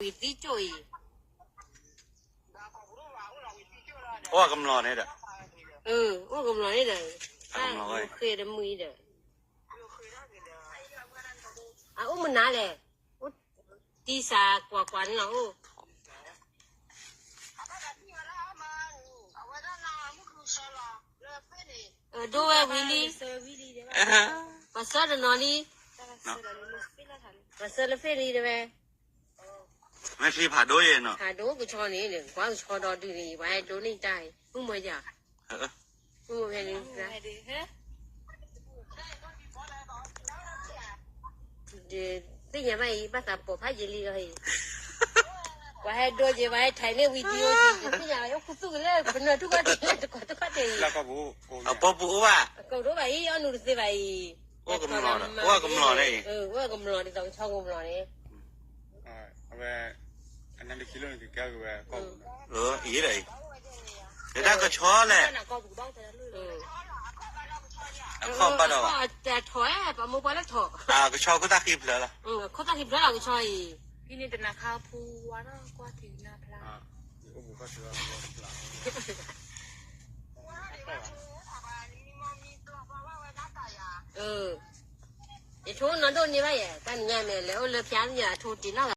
ဝံၤသံကၠိၣ်အံၤ, အိၣ်ကမျီၢ်န့ၣ်ဒီး, အိၣ်ကမျီၢ်န့ၣ်ဒီး, တၢ်ဃ့တမုာ်အံၤဒီး, အအိၣ်မနုၤလဲၣ်, အိၣ်တံၢ်စးကွၢ်ကွၢ်န့ၣ်လီၤအိၣ်. ဒိဝဲဝံၤလံ, ပှၤဆှၢတနီၤလံ, ပှၤဆှၢလၢဖ့ၣ်လံတဲဝဲ, မ့ၢ်ဖံဖးဒိၣ်ယဲၢ်နီၤ, ဖးဒိၣ်ကဆီန့ၣ်, ကွၢ်ကဆီဒီဒုန့ၣ်, ပှၤဟဲဒိးန့ၢ်တၢ်, မုၢ်မၢယၤ, မုၢ်မၢဖဲန့ၣ် သ့ၣ်ညါဘၣ်အံၤ ဘၣ်သးပိာ်ဖးယံာ်လံလီၤအံၤ, ပှၤဟဲဒိက့ၤ ပှၤဟဲထဲးန့ၢ်ဝံၤဒံအိၣ်က့ၤ သ့ၣ်ညါဘၣ် အိၣ်ခူသူၣ်ကလဲၣ်ပနၢ်ထူၣ်ကီၢ်တလဲၣ်တကိးတဖၣ်တဲအံၤ, အပီပူၤအိၣ်ဘၣ်, အကိးဒိၣ်ဘၣ်အံၤ အီနုာ်တသ့ဘၣ်အံၤ, အိၣ်ကမျီၢ်န့ၣ်အံၤ, အိၣ်ကမျီၢ်ဒ်သိးကဆီကမျီၢ်န့ၣ်, အဝဲ အနၢ်တခံလၢနကကဲက့ၤဝဲ, အံၤဒီးအံၤ, တၢ်ကဆီလဲၣ်, အခီၣ်ဘၣ်ဒီးဘၣ်, ထီၣ်, ပှၤမိၢ်ပှၢ်လၢထီၣ်, ကဆီခိၣ်သၣ်ဃံဖျၢၣ်လီၤ, ခိၣ်သၣ်ဃံဖျၢၣ်လီၤကဆီအံၤ, ဖံန့ၣ်တနၤခါဖူဝါထီၣ်ကွၢ်ထံနၢ်ဖျါ, ယဆိကမိၣ်နီၢ်ဒိၣ်န့ၢ်ဘၣ်ယဲ, တၢ်နံၤညါမဲာ်လဲၤအိၣ်လၢဖၠါညါ အထိတ့ၢ်လီၤ